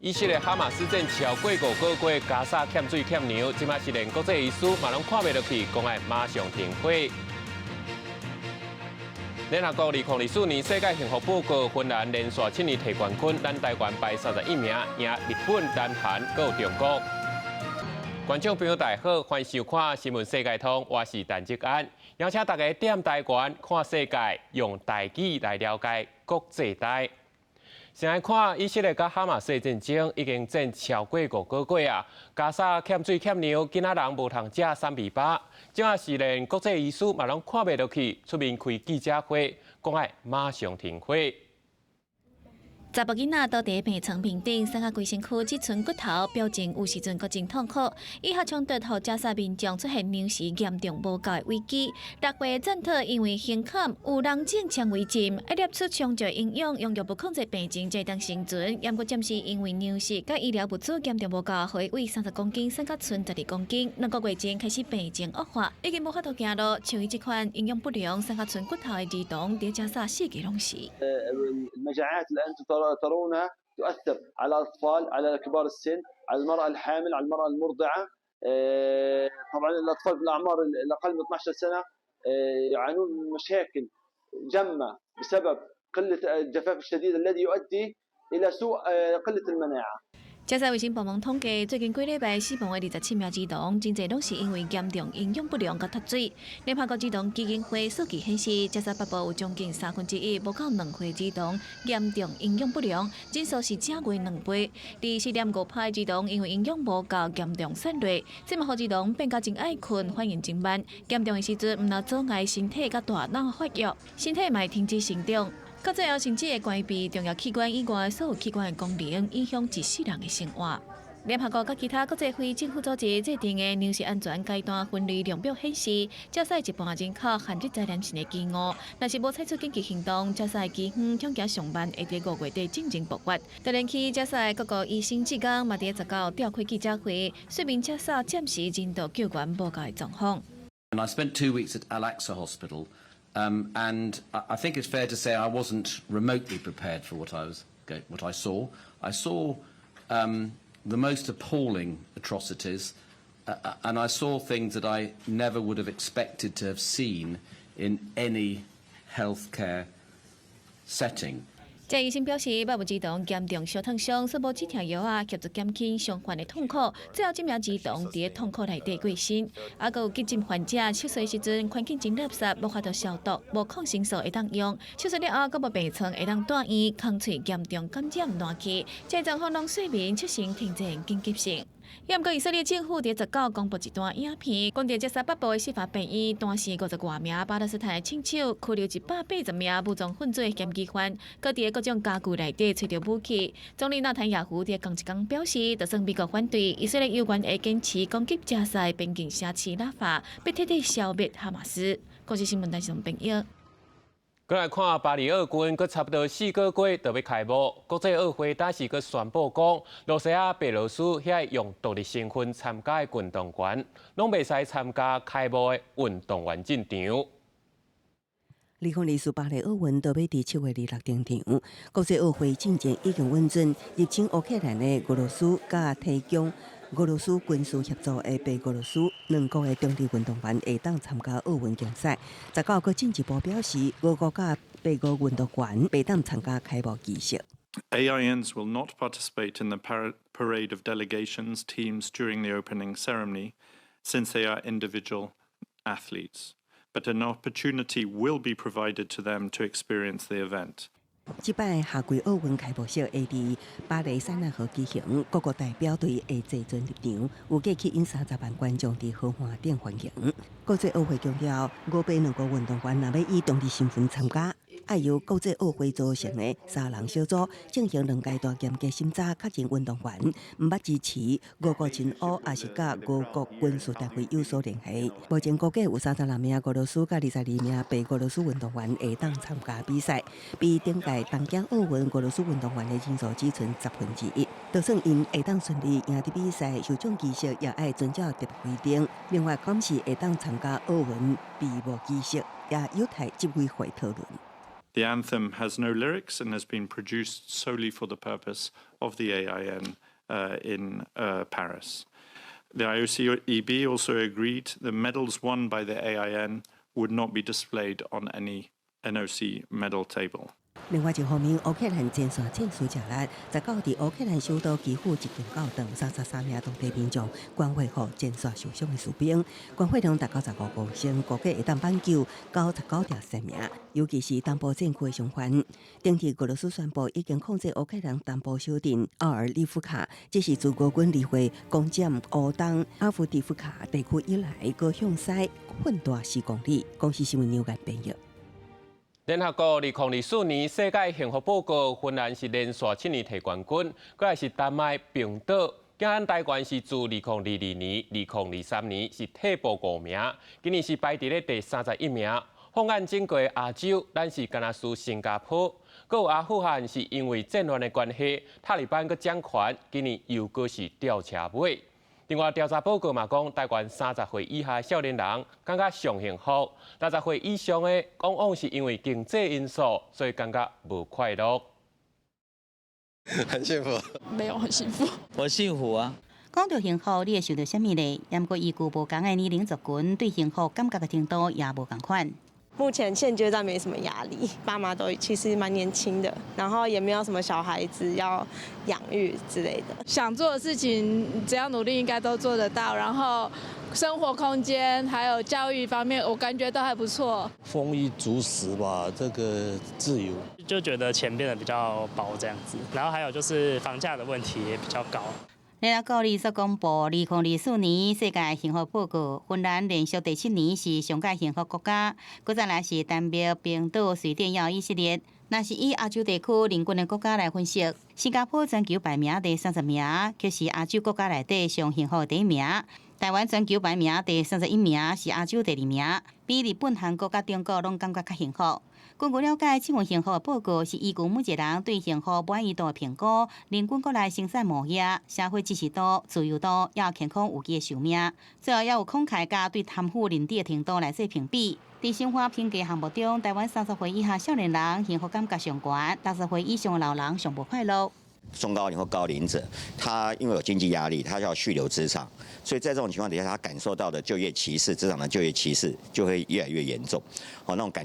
以色列哈馬斯戰超過5個月，加沙欠水欠糧，這馬是連國際醫師嘛攏看袂落去，講愛馬上停火。聯合國2024年世界幸福報告，芬蘭連續7年提冠軍，咱台灣排31名，贏日本、南韓閣有中國。觀眾朋友大家好，歡迎收看《新聞世界通》，我是陳志安，邀請大家踮台灣看世界，用台語來了解國際大。先來看以色列佮哈馬斯戰爭已經戰超過五個月啊！加沙欠水欠糧，囡仔人無通食三米飽，這馬是連國際醫師嘛攏看袂落去，出面開記者會，講愛馬上停火。查埔囡仔倒佇病床面頂，瘦甲規身軀只賰骨頭，表情有時陣閣真痛苦。以哈衝突予加沙民眾出現糧食嚴重無夠的危機。6月戰闘因為胸坎有囊腫纖維症，愛攝取充足營養，用藥物控制病情才會當生存。毋過暫時因為糧食佮醫療物資嚴重無夠，予伊為30公斤瘦甲賰12公斤。2個月前開始病情惡化，已經無法度行路。像伊這款營養不良、瘦甲賰骨頭的兒童，佇加沙四界攏是。 ترونها تؤثر على الأطفال، على كبار السن، على المرأة الحامل، على المرأة المرضعة. طبعا الأطفال بالأعمار الأقل من 12 سنة يعانون من مشاكل جمة بسبب قلة الجفاف الشديد الذي يؤدي إلى سوء قلة المناعة. 加沙衛生部門統計，最近幾禮拜死亡的27名兒童，真濟攏是因為嚴重營養不良佮脫水。聯合國兒童基金會數據顯示，加沙北部有將近1/3無夠2歲兒童嚴重營養不良，人數是正月2倍。而4.5趴兒童因為營養無夠嚴重散熱，這嘛予兒童變甲真愛睏，反應真慢。嚴重的時陣，毋但阻礙身體佮大腦發育，身體嘛會停止成長。到最後，甚至會關閉重要器官以外所有器官的功能，影響一世人的生活。聯合國佮其他國際非政府組織制定的糧食安全階段分類量表顯示，加沙一半人口陷入災難性的飢餓。若是無採取緊急行動，加沙饑荒恐驚上慢會佇5月底進前爆發。突然起，加沙各國醫生志工嘛佇19召開記者會，說明加沙暫時人道救援無夠的狀況。 And I spent 2 weeks at Al-Aqsa Hospital. And I think it's fair to say I wasn't remotely prepared for what I saw. I saw the most appalling atrocities, and I saw things that I never would have expected to have seen in any healthcare setting. 這醫生表示，捌有兒童嚴重燒燙傷，煞無止痛藥仔協助減輕傷患的痛苦，最後這名兒童佇痛苦內底過身。猶閣有急診患者手術時陣環境真垃圾，無法度消毒，無抗生素會當用，手術了後閣無病床會當住院，空喙嚴重感染爛去，這狀況攏說明出現停戰緊急性。毋過以色列政府佇19公布一段影片，講著加沙北部的シファ病院單死50外名巴勒斯坦的槍手，拘留180名武裝分子的嫌疑犯，閣佇各種家具內底揣著武器。總理納坦雅胡佇仝一工表示，就算美國反對，以色列猶原會堅持攻擊加沙的邊境城市拉法，欲徹底消滅哈馬斯。國際新聞台上編譯。過來看巴黎奧運，閣差不多4個月就欲開幕。國際奧會當時閣宣布講，羅西亞、白羅斯遐用獨立身份參加的運動員，攏袂使參加開幕的運動員進場。2024巴黎奧運就欲佇7月26登場，國際奧會進前已經允准入侵烏克蘭的俄羅斯佮提供俄羅斯軍事協助的白俄羅斯兩國的中立運動員會當參加奧運競賽。19閣進一步表示，俄國佮白俄運動員袂當參加開幕儀式。 AINs will not participate in the parade of delegations teams during the opening ceremony, since they are individual athletes. But an opportunity will be provided to them to experience the event. 這擺夏季奧運開幕式會佇巴黎塞納河舉行，各國代表隊會坐船入場，預計吸引30萬觀眾佇河岸頂歡迎。國際奧會強調，俄白兩國運動員若欲以中立身份參加，愛由國際奧會組成的三人小組進行兩階段嚴格審查，確認運動員毋捌支持俄國親烏，抑是佮俄國軍事單位有所聯繫。目前估計有36名俄羅斯佮22名白俄羅斯運動員會當參加比賽，比頂屆東京奧運俄羅斯運動員的人數只賰1/10。就算𪜶會當順利贏得比賽，受獎儀式也愛遵照特別規定。另外，敢是會當參加奧運閉幕儀式，也有待執委會討論。The anthem has no lyrics and has been produced solely for the purpose of the AIN in Paris. The IOC EB also agreed the medals won by the AIN would not be displayed on any NOC medal table. 另外一方面，烏克蘭前線戰事熱烈，19佇烏克蘭首都基輔一間教堂，33名當地民眾捐血予前線受傷的士兵，捐血量達到15公升，估計會當挽救99條生命。尤其是東部戰區的傷患。頂日俄羅斯宣布已經控制烏克蘭東部小鎮奧爾利夫卡，這是自俄軍2月攻佔烏東阿夫迪夫卡地區以來，閣向西擴大4公里。公視新聞劉間編譯。聯合國2024年世界幸福報告，芬蘭是連續7年提冠軍，閣來是丹麥、冰島。咱台灣是自2022年、2023年是退步5名，今年是排佇咧第31名。放眼整個亞洲，咱是干焦輸新加坡。閣有阿富汗是因為戰亂的關係，塔利班閣掌權，今年又閣是吊車尾。另外調查報告嘛講，台灣30歲以下少年人感覺上幸福，60歲以上的往往是因為經濟因素，所以感覺無快樂。很幸福。沒有很幸福。我幸福啊！講到幸福，你會想到啥物呢？不過依據無仝的年齡族群對幸福感覺的程度也無仝款。目前現階段沒什麼壓力，爸媽都其實蠻年輕的，然後也沒有什麼小孩子要養育之類的。想做的事情，只要努力應該都做得到。然後生活空間還有教育方面，我感覺都還不錯。豐衣足食吧，這個自由。就覺得錢變得比較薄這樣子，然後還有就是房價的問題也比較高。聯合國所公布2024年世界幸福報告，芬蘭連續第七年是上蓋幸福國家，閣再來是丹麥、冰島、瑞典抑有以色列。若是以亞洲地區鄰近的國家來分析，新加坡全球排名第30名，卻是亞洲國家內底上幸福的第一名。台灣全球排名第31名，是亞洲第二名，比日本、韓國佮中國攏感覺較幸福。根據了解，這份幸福的報告是依據每一個人對幸福滿意度的評估，人均國內生產貿易、社會支持度、自由度，抑有健康預期的壽命，最後抑有慷慨佮對貪腐認知的程度來做評比。佇生活評價項目中，台灣30歲以下少年人幸福感覺上懸，60歲以上的老人上無快樂。中高齡或高齡者，他因為有經濟壓力，他要續留職場，所以在這種情況底下，他感受到的就業歧視，職場的就業歧視就會越來越嚴重，好，那種感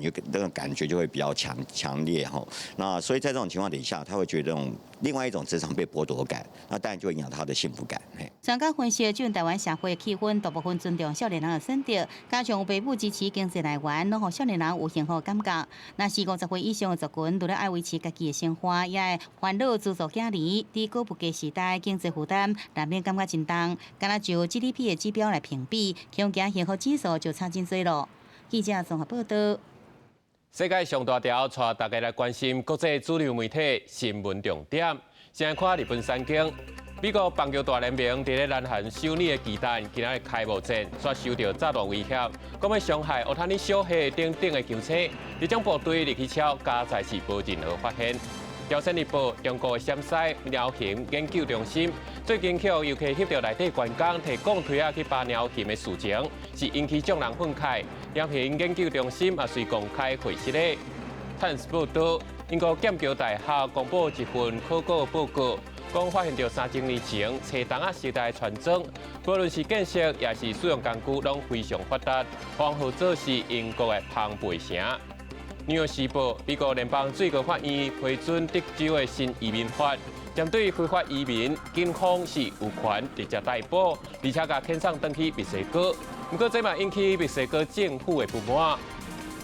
覺就會比較強烈哈。那所以在這種情況底下，他會覺得這種另外一種職場被剝奪感，那當然就會影響他的幸福感。專家分析，這台灣社會氣氛大部分尊重少年人的選擇，加上有爸母支持經濟來源，攏予少年人有幸福的感覺。若是50歲以上的族群，除了愛維持家己的生活，也會煩惱資助囝兒。佇高物價時代，經濟負擔難免感覺真重。敢若就 GDP 的指標來評比，恐驚幸福指數就差真濟囉。記者綜合報道。世界上大條，帶大家來關心國際主流媒體新聞重點。先來看日本產經，美國棒球大聯盟佇咧南韓首爾的巨蛋，今仔日開幕戰，煞受著炸彈威脅，講欲傷害大谷翔平等等的球星，這種部隊入去敲，加在是無任何發現。朝鮮日報，中國的陝西貓熊研究中心最近去予遊客翕著內底員工提鋼錘仔去扒貓熊的事情，是引起眾人憤慨。貓熊研究中心也隨公開會失禮。泰斯報道，英國劍橋大學公布一份考古報告，講發現著3000年前青銅仔時代村莊，無論是建設抑是使用工具，攏非常發達，號做是英國的龐貝城。紐約時報，美國聯邦最高法院批准德州的新移民法，針對非法移民，警方是有權直接逮捕，而且共遣送轉去墨西哥。毋過這嘛引起墨西哥政府的不滿。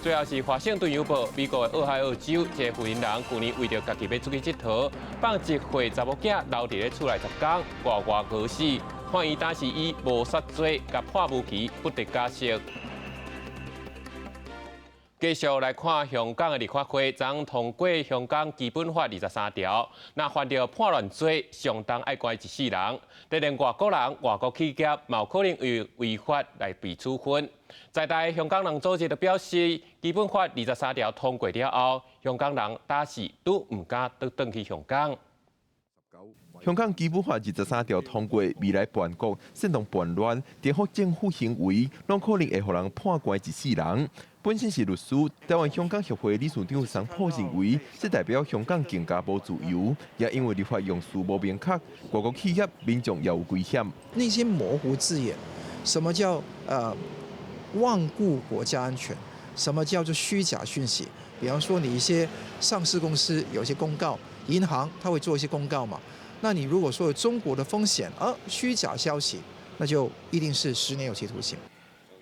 最後是華盛頓郵報，美國的俄亥俄州一个婦人，舊年為著家己欲出去𨑨迌，放一歲查某囝留佇咧厝內10工，活活餓死。法院當時以謀殺罪共判無期，不得假釋。繼續來看香港的立法會，將通過香港基本法23條，若犯著叛亂罪，上重愛關一世人。連外國人、外國企業，嘛有可能因違法來被處分。在台香港人組織就表示，基本法二十三條通過了後，香港人打死都毋敢倒轉去香港。香港基本法23條通過，未來叛國、煽動叛亂、顛覆政府行為，攏可能會予人判關一世人。本身是律師，台灣香港協會理事長桑普認為，這代表香港更加無自由，也因為立法用詞無明確，外國企業民眾也有危險。那些模糊字眼，什麼叫罔顧國家安全？什麼叫做虛假訊息？比方說，你一些上市公司有些公告，銀行它會做一些公告嘛？那你如果說有中國的風險，而虛假消息，那就一定是10年有期徒刑。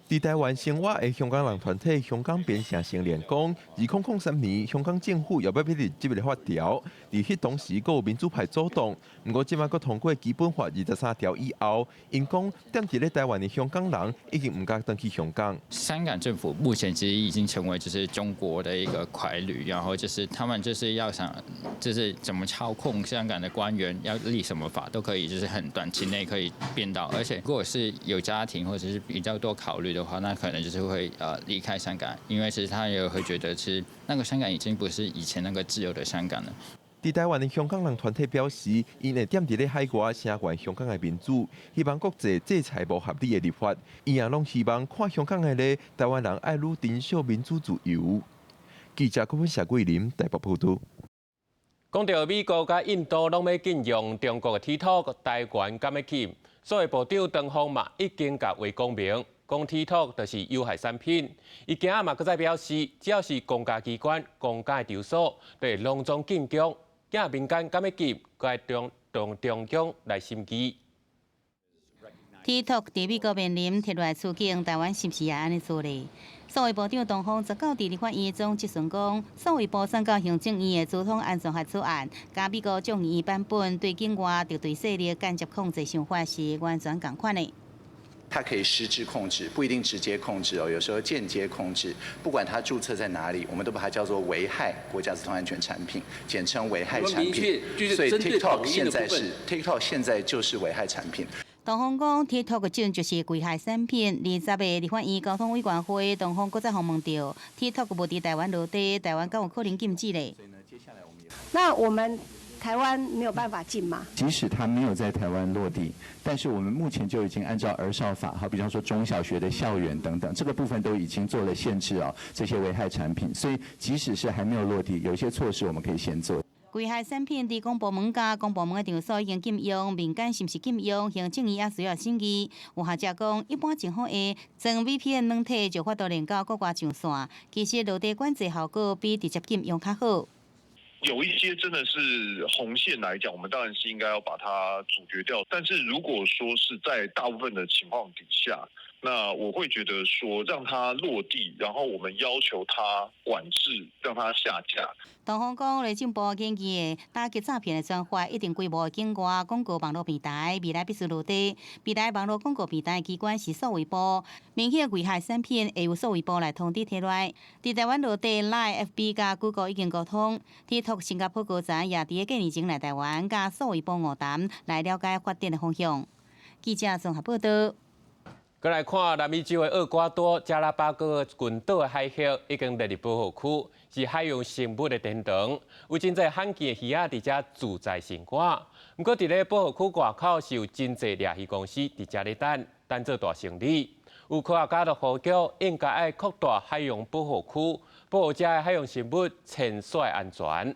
佇台灣生活的香港人團體香港邊城成連講，2003年香港政府猶欲欲立這个法條，佇彼當時閣有民主派阻擋，毋過這擺閣通過基本法二十三條以後，𪜶講踮佇咧台灣的香港人已經毋敢轉去香港。香港政府目前其實已經成為就是中國的一個傀儡，然後就是他們就是要想就是怎麼操控香港的官員，要立什麼法都可以，就是很短期內可以變到，而且如果是有家庭或者是比較多考慮的話，那可能就是會離開香港，因為其實他也會覺得，其實那個香港已經不是以前那個自由的香港了。佇台灣的香港人團體表示，𪜶會踮佇咧海外聲援香港的民主，希望國際制裁無合理的立法。𪜶也攏希望看香港的咧台灣人愛愈珍惜民主自由。記者郭芬謝桂林台北報導。講到美國佮印度攏欲禁用中國的 TikTok，台灣敢欲禁？數位部長唐鳳嘛已經共話講明，講 TikTok 就是有害產品。伊今仔嘛閣再表示，只要是公家機關、公家場所，就會攏總禁用。驚民間敢欲禁，閣愛中中中央來審議。 TikTok 佇美國面臨撤落處境，台灣是毋是也按呢做咧？數位部長唐鳳十九佇立法院中質詢講，數位部送到行政院的資通安全法草案，佮美國眾議院版本對境外敵對勢力間接控制想法是完全仝款的。它可以實質控制，不一定直接控制哦，有時候間接控制。不管它註冊在哪裡，我們都把它叫做危害國家資通安全產品，簡稱危害產品。所以 TikTok 現在是 TikTok 現在就是危害產品。唐鳳講，TikTok 種就是危害產品。20個立法院交通委員會，唐鳳閣再訪問著 TikTok 無佇台灣落地，台灣敢有可能禁止咧？那我們台灣沒有辦法禁嗎？即使它沒有在台灣落地，但是我們目前就已經按照兒少法，好比方說中小學的校園等等，這個部分都已經做了限制啊，這些危害產品。所以即使是還沒有落地，有一些措施我們可以先做。危害產品佇公部門佮公部門的場所已經禁用，民間是毋是禁用？行政院也需要審議。有學者講，一般情況下，裝 VPN 軟體就有法度連到國外上線，其實落地管制效果比直接禁用較好。有一些真的是紅線來講，我們當然是應該要把它阻絕掉。但是如果說是在大部分的情況底下，那我會覺得說讓它落地，然後我們要求它管制，讓它下架。唐鳳講，內政部建議的打擊詐騙的專法，一定規模境外廣告網路平台未來必須落地。未來網路廣告平台機關是數位部，明顯危害產品會由數位部來通知提來。佇台灣落地，Line、FB 佮 Google 已經溝通，TikTok 新加坡高層也佇幾年前來台灣，佮數位部晤談來了解發展的方向。記者綜合報道。閣來看南美洲的厄瓜多加拉巴哥群島的海鴞已經列入保護區，是海洋生物的殿堂。有真濟罕見的魚仔佇遮自在生活。毋過佇咧保護區外口是有真濟掠魚公司佇遮咧等，等做大生意。有科學家就呼籲應該愛擴大海洋保護區，保護遮的海洋生物潛水安全。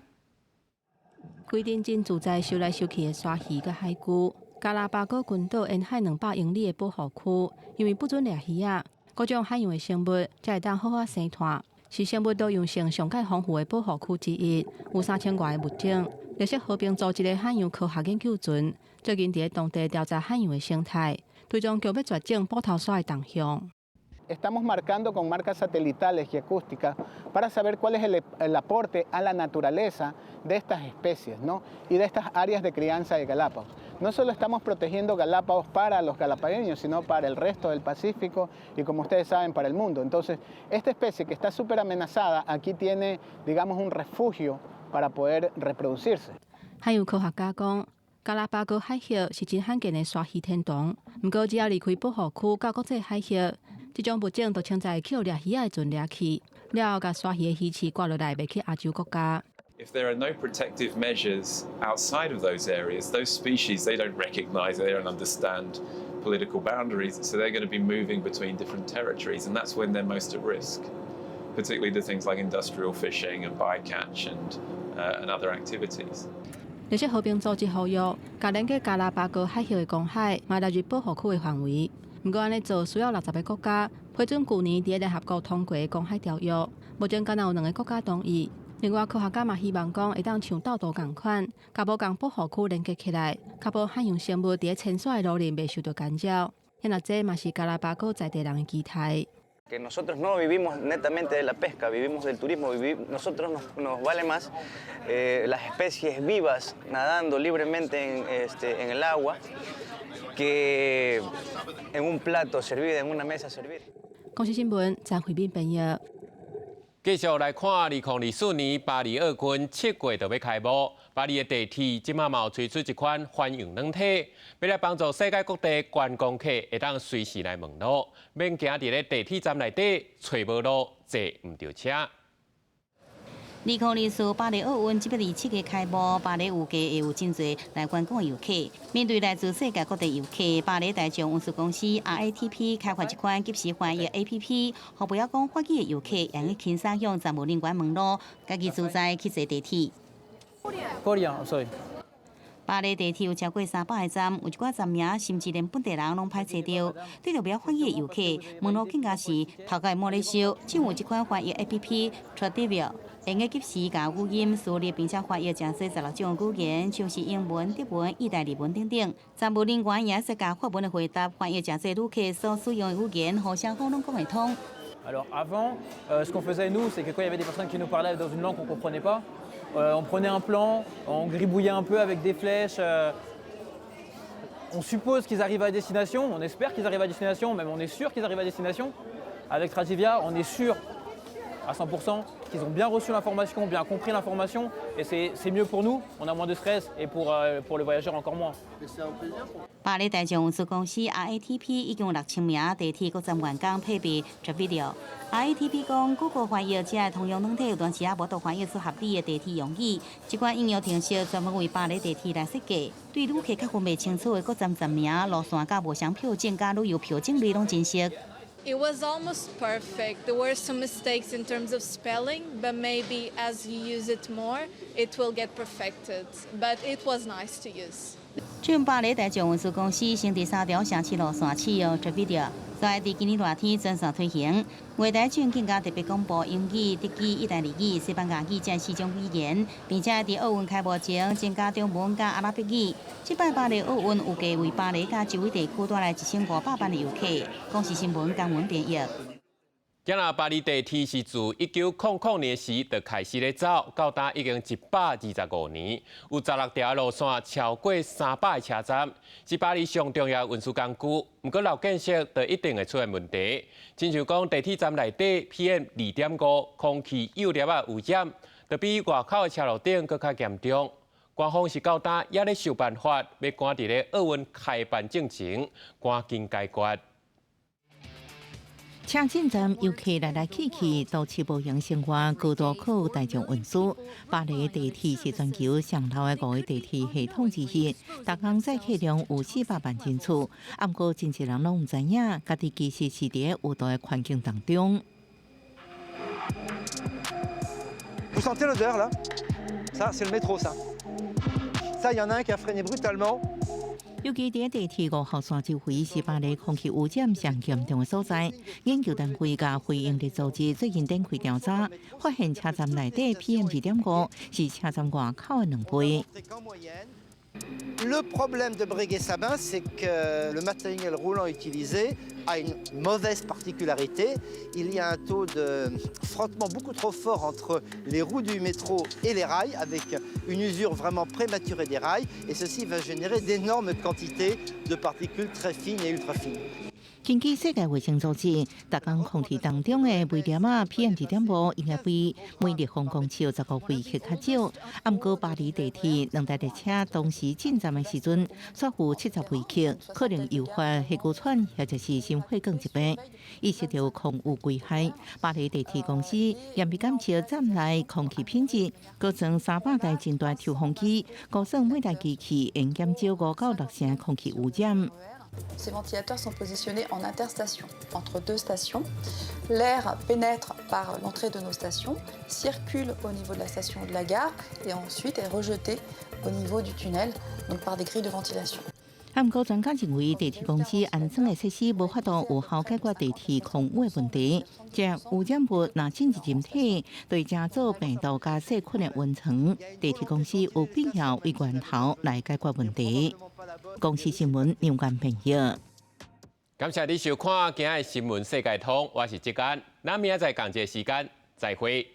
規陣真自在游來游去的鯊魚佮海龜。加拉巴哥群島沿海200英里的保護區，因為不准掠魚仔，各種海洋的生物才會當好好生湠，是生物多樣性上蓋豐富的保護區之一，有3000外个物種。綠色和平組織的海洋科學研究船最近佇咧當地調查海洋的生態，追蹤強欲絕種斧頭鯊的動向。 Estamos marcando con marcas satelitales y acústicas para saber cuál es el aporte a la naturaleza de estas especies, ¿no? Y de estas áreas de crianza de Galápagos. No solo estamos protegiendo Galápagos para los galapagueños, sino para el resto del Pacífico y, como ustedes saben, para el mundo. Entonces, esta especie que está súper amenazada, aquí tiene, digamos, un refugio para poder reproducirse. 海洋科學家講，加拉巴哥海鴞是真罕見的鯊魚天堂。毋過，只要離開保護區到國際海域，這種物種就穿在去掠魚仔的船掠去，了後共鯊魚的魚翅掛落來賣去亞洲國家。If there are no protective measures outside of those areas, those species, they don't recognize, they don't understand political boundaries, so they're going to be moving between different territories, and that's when they're most at risk, particularly to things like industrial fishing and bycatch and other activities. 綠色和平組織呼籲，共連結加拉巴哥海峽的公海，嘛納入保護區的範圍。毋過按呢做需要60個國家批准舊年佇聯合國通過的公海條約，目前干焦有兩个國家同意。另外，科學家嘛希望講會當像鬥圖仝款，共無仝保護區連結起來，確保海洋生物佇咧遷徙的路程袂受著干擾。若這嘛是加拉巴哥在地人的期待。 Que nosotros no vivimos netamente de la pesca, vivimos del turismo, nosotros nos vale más las especies vivas nadando libremente en el agua que en un plato servido, en una mesa servir. 公視新聞張惠敏編譯。繼續來看2024年巴黎奧運7月就欲開幕，巴黎的地鐵這馬嘛有推出一款翻譯軟體，欲來幫助世界各地觀光客會當隨時來問路，免驚佇咧地鐵站內底揣無路，坐毋著車。2024巴黎奧運這欲佇7月開幕，巴黎預計會有真濟來觀光的遊客。面對來自世界各地遊客，巴黎大眾運輸公司 RATP 開發一款即時翻譯 APP，予袂曉講法語的遊客，會用輕鬆向站務人員問路，家己自在去坐地鐵。 Coréen, sorry. 巴黎地鐵有超過300個站，有一寡站名甚至連本地人攏歹揣著。對著袂曉法語的遊客，問路更加是頭殼會摸咧燒。正有這款翻譯 APP Tradvio，會用即時共語音輸入，並且翻譯誠濟16種語言，像是英文、德文、意大利文等等。站務人員也會共法文的回答，翻譯誠濟旅客所使用的語言，予雙方攏講會通。 Alors avant, ce qu'on faisait nous, c'est que quand il y avait des personnes qui nous parlaient dans une langue qu'on ne comprenait pas, on prenait un plan, on gribouillait un peu avec des flèches. On suppose qu'ils arrivent à destination, on espère qu'ils arrivent à destination, même on est sûr qu'ils arrivent à destination. Avec Tradivia, on est sûr à 100% qu'ils ont bien reçu l'information, bien compris l'information, et c'est mieux pour nous, on a moins de stress, et pour le voyageur encore moins. 巴黎大眾運輸公司 RATP 已經有6000名地鐵各站員工配備 Tradvio。RATP 講，谷歌翻譯這个通用軟體有當時仔無法度翻譯出合理的地鐵用語。這款應用程式專門為巴黎地鐵來設計，對旅客較分袂清楚的各站站名、路線、佮無相票證、佮旅遊票種類攏真熟。 It was almost perfect. There were some mistakes in terms of spelling, but maybe as you use it more, it will get perfected. But it was nice to use. 這巴黎大眾運輸公司先佇三條城市路線試用 Tradvio，再佇今年熱天全線推行。月台將更加特別廣播英語、德語、意大利語、西班牙語這四種語言，並且佇奧運開幕前增加中文佮阿拉伯語。這擺巴黎奧運預計為巴黎佮周圍地區帶來1500萬的遊客。公視新聞江文編譯。今仔巴黎地鐵是自1900年時就開始咧走，到今已經125年，有16條路線，超過300個車站，是巴黎上重要運輸工具。毋過老建設就一定會出現問題，親像講地鐵站內底 PM 2.5空氣幼粒仔污染，就比外口的車路頂閣較嚴重。官方是到今猶咧想辦法，欲趕佇咧奧運開辦進前，趕緊解決。車進站遊客來來去去，都市無閒生活，高多靠大眾運輸。巴黎地鐵是全球上老的五个地鐵系統之一，逐工載客量有400萬人次。毋過真濟人攏毋知影，家己其實是佇有毒的環境當中。 Vous sentez l'odeur là? Ça, c'est le métro, ça. Ça, il y en a un qui a freiné brutalement. 尤其佇地鐵5號線周圍是巴黎空氣污染上嚴重的所在。研究單位佮非營利組織最近展開調查，發現車站內底 PM 2.5是車站外口的2倍。 Le problème de Breguet-Sabin, c'est que le matériel roulant utilisé a une mauvaise particularité. Il y a un taux de frottement beaucoup trop fort entre les roues du métro et les rails, avec une usure vraiment prématurée des rails. Et ceci va générer d'énormes quantités de particules très fines et ultra fines. 根據世界衛生組織，逐工空氣當中的微粒仔 PM 2.5應該比每立方公尺15微克較少。毋過巴黎地鐵兩台列車同時進站的時陣，煞有70微克，可能誘發氣管喘或者是心血管疾病。意識著空污危害，巴黎地鐵公司嚴密監測站內空氣品質，閣裝300台真大抽風機，估算每台機器會減少5到6成空氣污染。 Ces ventilateurs sont positionnés en interstation, entre deux stations. L'air pénètre par l'entrée de nos stations, circule au niveau de la station de la gare et ensuite est rejeté au niveau du tunnel, donc par des grilles de ventilation. 啊，毋過專家認為，地鐵公司安裝的設施無法度有效解決地鐵空污的問題。這污染物若進入人體，對成做病毒佮細菌的溫床。地鐵公司有必要為源頭來解決問題。公視新聞梁冠編譯。感謝你收看今仔日新聞世界通，我是志堅，咱明仔載仝一个時間再會。